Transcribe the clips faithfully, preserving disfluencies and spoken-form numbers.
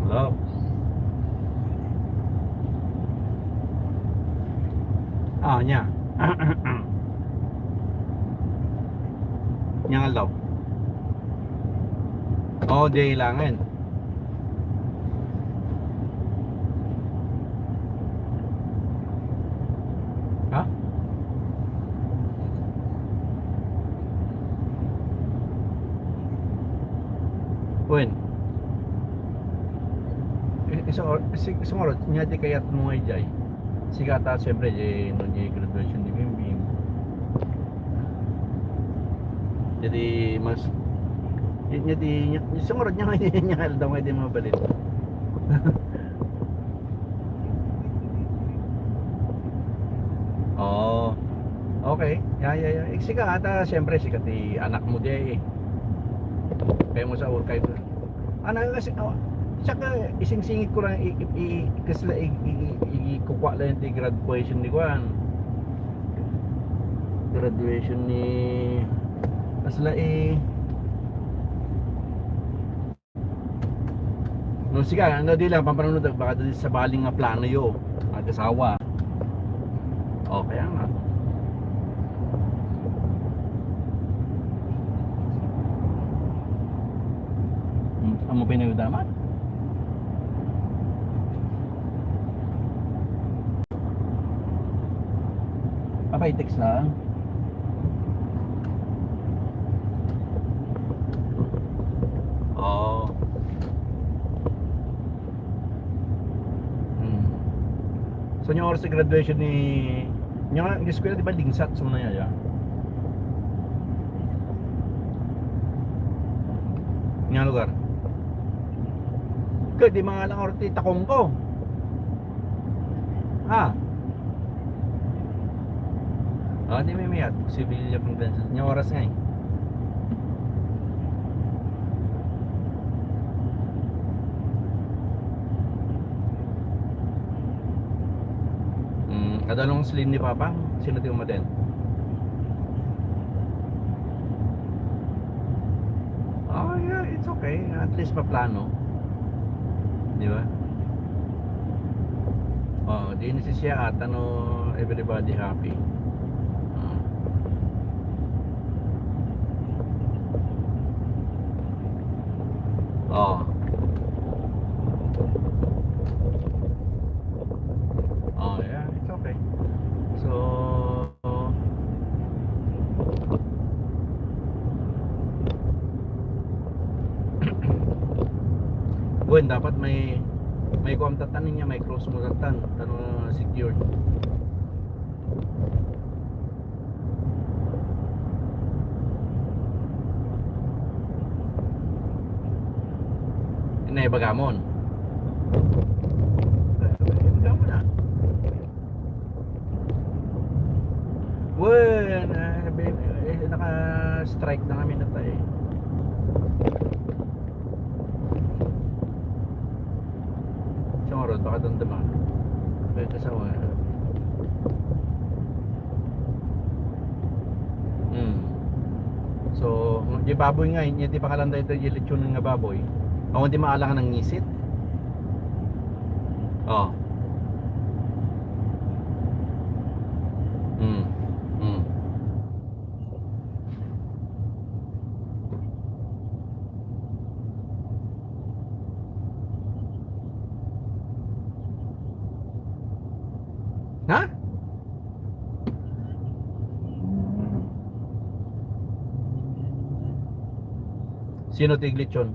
Hello. Ah, nia. Nia nga aldaw. Oh, di kailangan. Ha? Wen. Eh, isu-, si-, sumurot, nia ti kayatmo nga idiay. Sika ta, siyempre, di, no, di graduation ni Bimbing. Jadi, mas, di, nia ti, nia, sumurot nia, nia, nia, aldaw nga di mabalin. Oh. Okay. Ya, ya, ya. Eh, sika ata, siyempre, sika ti anakmo diay, eh. Kayatmo sa urkay mo. Ano, kasi, oh, saka, isingsingit ko lang, i-, i-, i-, kasla, i-, i-, i-, ikukua lang ti graduation ni kuan. Graduation ni, kasla, eh, No, sige, ano, di lang, pampanunod, baka di sa baling nga plano yo, mag-asawa. O, kaya nga. Hmm, amo pa yung nagdama? Apay, text lang. Oh. Hmm. So, nia oras ti graduation ni, nia nga eskwela, di ba, Lingsat, so, na, ya, ya. Nia lugar. Kaya di mga lang orti takong ko. Ah. Ah, di may mayat. Civil Convention. Nia oras nga eh. Hmm, kada anong slim ni Papa? Sino ti umaten? Oh, yeah, it's okay. At least maplano. Di ba? Oh, di nasisiyaat, ano, everybody happy. Ah. Oh. Oh, yeah, it's okay. So, Gwen, dapat may, may kuam tatan niya, may cross mo tatan, tano secured. Ina, ibagamon. Ibagamon na. Wen, ah, be-, eh, naka-strike na kami na tayo eh. Sa oras, baka damdama. Pwede sa oras. Hmm. So, di baboy nga, nia ti pangalan daytoy, di lechon nga baboy. Awan ti maalangan ng ngisit. Oh. Hmm. Hmm. Ha? Sino ti iglitson?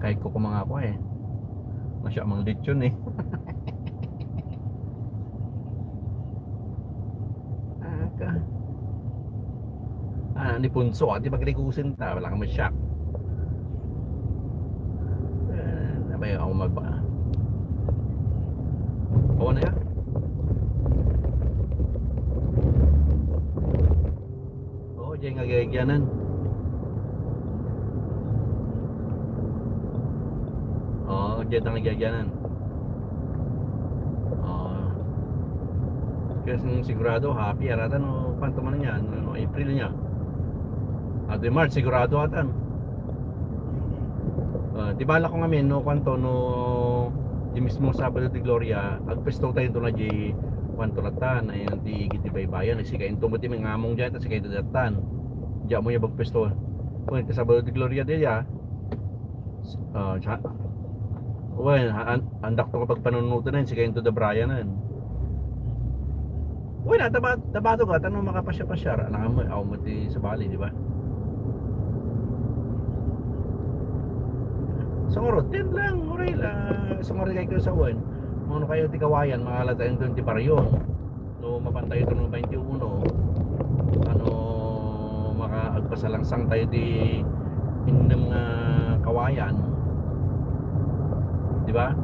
Kahit ko kumangako eh. Masya mang lechon eh. Aka. Ah, ni Punso, ah, di magrikusin ta, wala ka masyak. Eh, nabay ako magba. Oo na yan. Oo, diyan nga gagyanan. Oo, diyan nga gagyanan. Oo, Kasi sigurado, happy aratan no, kuanto man niya, no, April niya. At di March, sigurado atan. Ah, di bala ko ngamin, no, kuanto, no, di mismo Sabado de Gloria, agpesto tayo to na di, kuanto latan, ay, di, di baybayan, ay, sika into mo ti mangamong dyan, tas sika into datan. Diyan mo yung magpesto. Kung ito Sabado de Gloria, di, ah. Ah, sa, well, an-, andak to kapag panunutan na yun, sika into da Brian na yun. Well, ah, taba-, tabato ka, tanong makapasya-pasya, ra, nang amo, aw mo ti sabali, di ba? Sungurot, yan lang, uray lang, sungurot kayo sa wen. Kung ano kayo ti kawayan, mga lata yung twenty baryo. No, mapan tayo itong twenty-one, ano, maka-, agpasalangsang tayo di innem nga kawayan. Di ba?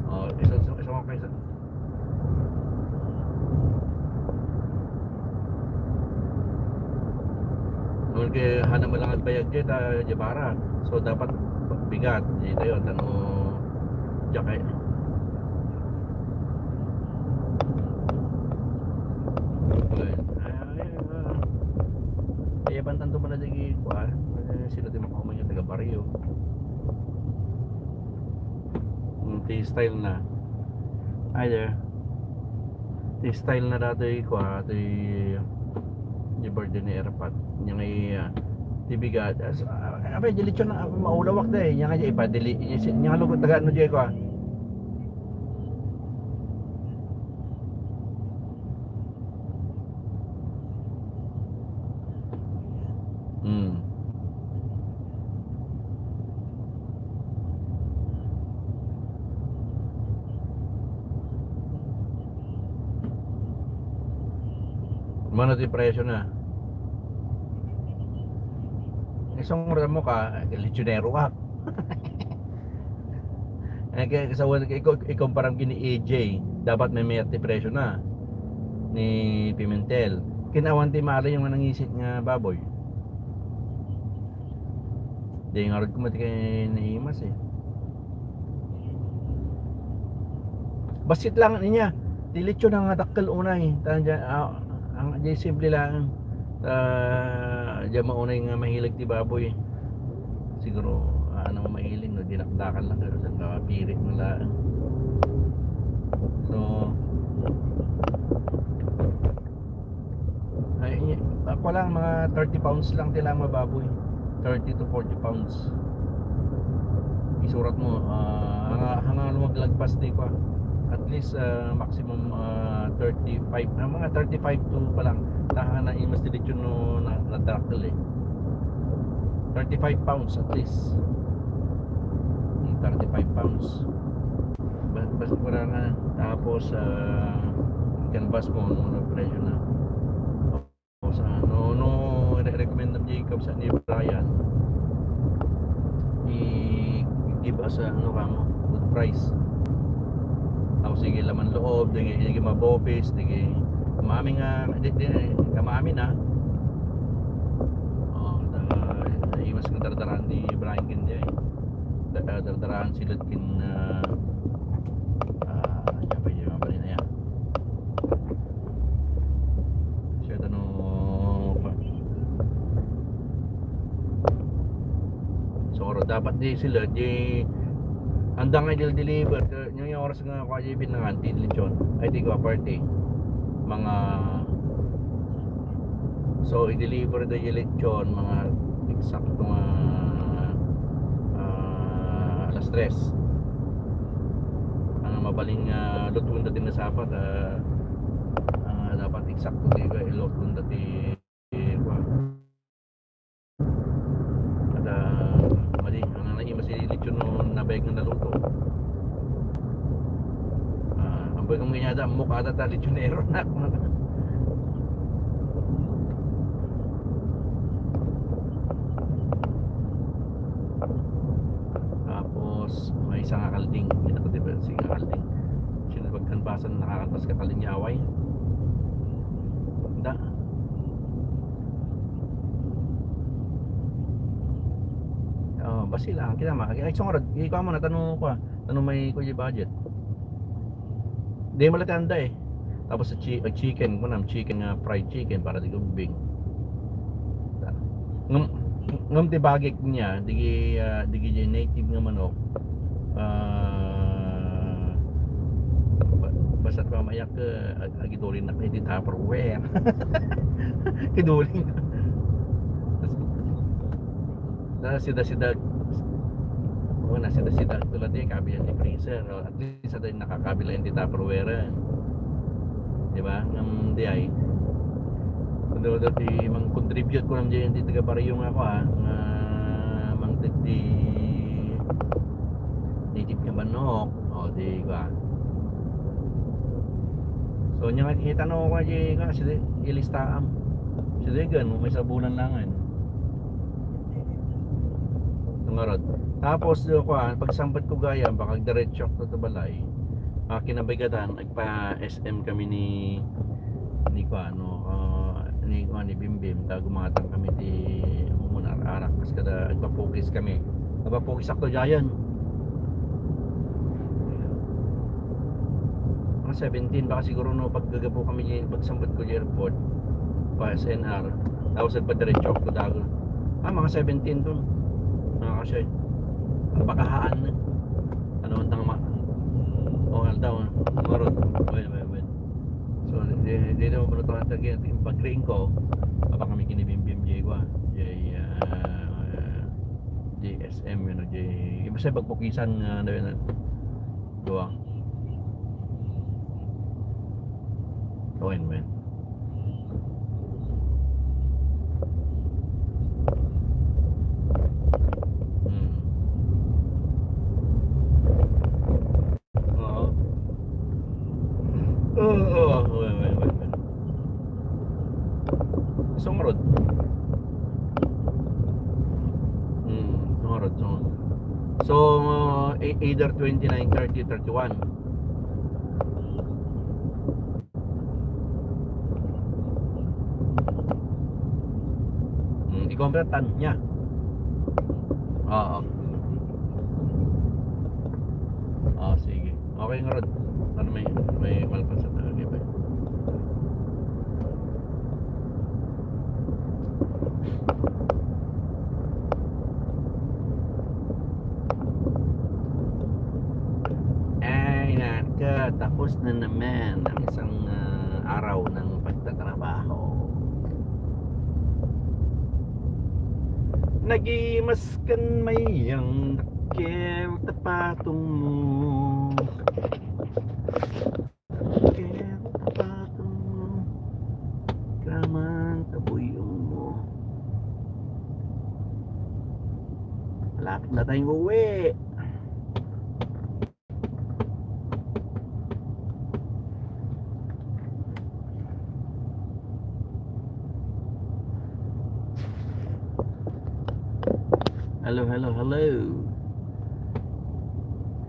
Oh, isa, isa, isa, isa. Nung kay hana mo lang agbayag diay, ta, diay para. So, dapat bigat. Diay tayo, tano, diay kay. Ay, ay, ay, ah. Kaya bantan to pala di kuan. Sino di makaumay nga taga baryo? Hmm, ti style na. Hi there. Ti style na dati ko, ah, ti, ti birthday ni Erpat. Nya nga, ah, ti bigat. As, ah, abay, diretso na, ah, maulawak da eh. Nya nga, ipadili. Nya nga, lugot, taga ano, diay ko, ah. Hmm. Mano ti presyo na? Isang mo ka, lechonero ka. Eh, kaya kasawan, iko-, ikomparam ken ni A J, dapat may mayat ti presyo na ni Pimentel. Kinawan ti mali yung nangisit nga baboy. Di nga rod kumati kay naimas eh. Bassit lang niya. Ti lechon nga dakkel unay. Tan dyan, ah, ang, di simple lang. Ah, dyan maunay nga mahilig ti baboy. Siguro, ah, ano, mahilig, no? Dinakdakan lang, pero sa kapirit mo lang. So, ay, ako lang, mga thirty pounds lang ti lang mababoy. Thirty to forty pounds. Isurat mo, ah, hanga, hanga lumaglagpas di ko, ah. At least, ah, maximum, ah, thirty-five, ah, mga thirty-five to pa lang. Tahan na imas ti lechon no na, nadakkel eh. Thirty-five pounds at least. Hmm, thirty-five pounds. Ba-, basta wala nga. Tapos, ah, canvas mo, no, no presyo na. Tapos, ah, no, no, re-, recommend ng Jacob sa ni Brian. I-give us, ah, ano ka mo, good price. Tapos, sige, laman loob, sige, sige, mabopis, sige. Kamaami nga, di, di, kamaami na. Oh, da-, imas nga dardaran ni Brian Ken diay. Da-, dardaran sila kin, ah, ah, yan pa yung mga balina yan. Siya tanong pa. So, dapat di sila, di, andang nga i-deliver. Yung, yung oras nga ako ay binangan, di lechon. Ay, di ko, aparte. Mga, so, i-deliver da yung lechon, mga eksakto nga, ah, alas tres. Ang mabaling, ah, lutuan dati na sapat, ah, ah, dapat eksakto di ba, ilutuan dati, eh, kuwan. At, ah, madi, ang nanay, mas lechon no, nabayag nga naluto. Ah, ang bayag mo kanya da, mukha da ta, lechonero na. Tapos, may isa nga kalding. Kita ko, di ba? Sige nga kalding. Sino pagkanbasan, nakakanbas ka kalding yaway? Da. Oh, basi lang. Kita ma. Ay, sungurad. Ikaw mo na, tanong ko, ah. Tanong may kuya budget. Di mo lang tanda eh. Tapos a chi-, a chicken, kunam, chicken nga fried chicken para di ubbing. Ngem, ngem ti bagik niya, digi, ah, digi native nga manok. Ah, ba-, basta pamayak, ah, ag-, agidulin na iti Tupperware. Idulin. Na sida-sida, o, na sida-sida, tulad di, kabilan ti freezer, o, at least, sa tayo nakakabilan ti Tupperware. Di ba? Ngam di ay. Kuno, ti mang-contribute ko lang dyan, ti taga-baryo nga ako, ah, nga mang ti native nga manok, o, di ba? So, nya nga, kita no, kwa, di, kwa, sila, ilistaam. Sila, gan, may sa bulan langan. Ngarud. Tapos, uh, kuan, pagsambut ko gayam, baka diretso ako to balay. Ah, kinabigatan, nagpa-S M kami ni, ni kuan, no, ah, ni, kuan, ni Bimbim, ta gumatang kami ti, amo, arak-arak, kas kada, nagpapukis kami. Nagpapukis ako, Jayan. Mga seventeen baka siguro, no, paggagapo kami di, pagsambut ko di airport, pa S N R, tapos nagpadiretso ako Dago. Ah, mga seventeen to. Mga kasi, baka haan na. Ano ang tama? O, ano daw, ah? Marot. Wait, wait, wait. So, di, di naman pala ito ang tagi. Yung pag-green ko, baka kami kinibimbim di ko, ah. Di, ah, di S M, yun, di, basta pagpukisan nga, ano yun, ah. Duwa. Owen, men. Hmm. Oo. Oo, oo. Owen, owen, owen, owen. Sungrod. Hmm, sungrod, sungrod. So, e-, either twenty-nine, thirty, thirty-one. Hmm, ikaw ang tan niya. Oo. Ah, sige. Okay nga, Rod. Ano may, may malpas sa talaga ba? Ay, nako, tapos na naman ang isang, ah, araw ng pagtatrabaho. Nagimas kan mayang dakkel ta patong mo. Kaya patong mo, kramang kabuyong mo. Malapit na tayong uwi. Hello, hello, hello.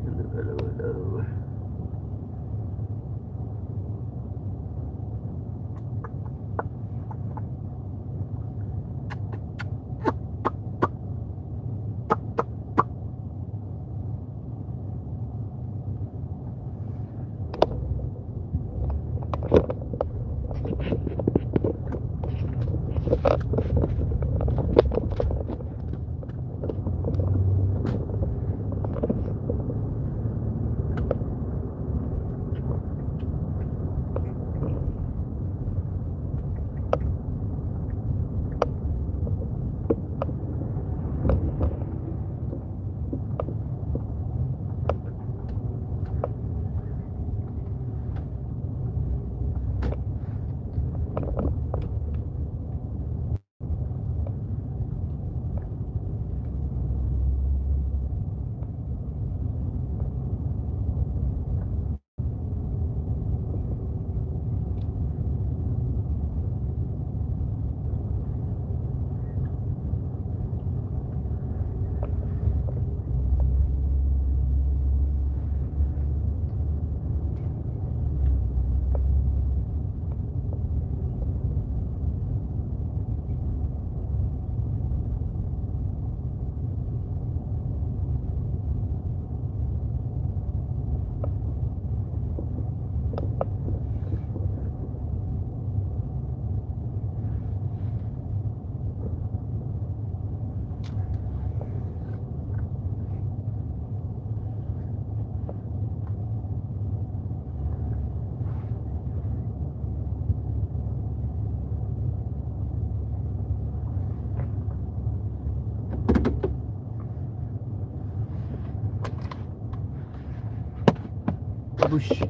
Hello, hello, hello. Push.